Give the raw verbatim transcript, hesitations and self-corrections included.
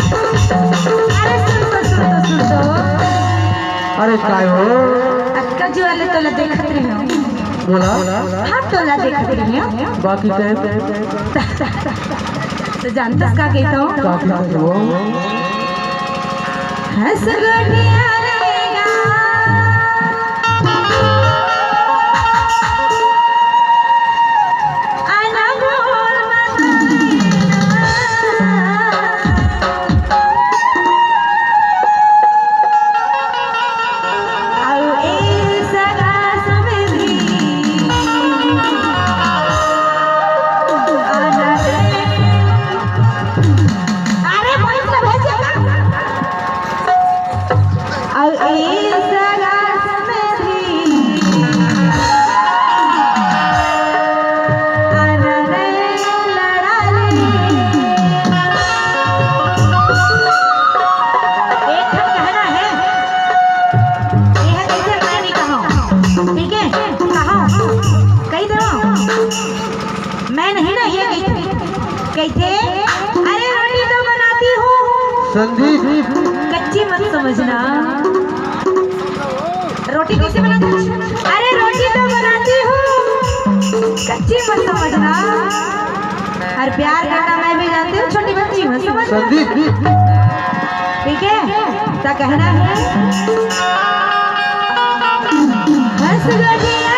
अरे सुन तो, सुन तो, सुन तो। अरे काय हो? अक्का जी वाले तोला देखत रहे हो। बोला। हाँ, तोला देखत रहे हो। बाकी टाइम तो जानतस का कहता हूँ? का कहता हूँ? हंस गोठिया रे गा। एक ठन कहना है, ये है जैसे मैं नहीं कहा, ठीक है? कहा, कही दो, मैं नहीं ना ये कही थी। कही थे, "अरे रोटी तो बनाती हूँ, संदीप। कच्ची मत समझना।" रोटी कैसे बनाती हूँ? अरे रोटी तो बनाती हूँ, कच्ची मत समझना। और प्यार करना मैं भी जानती हूँ, छोटी बच्ची हूँ, समझ लो। संदीप। ठीक है, तो कहना है, हंस गए।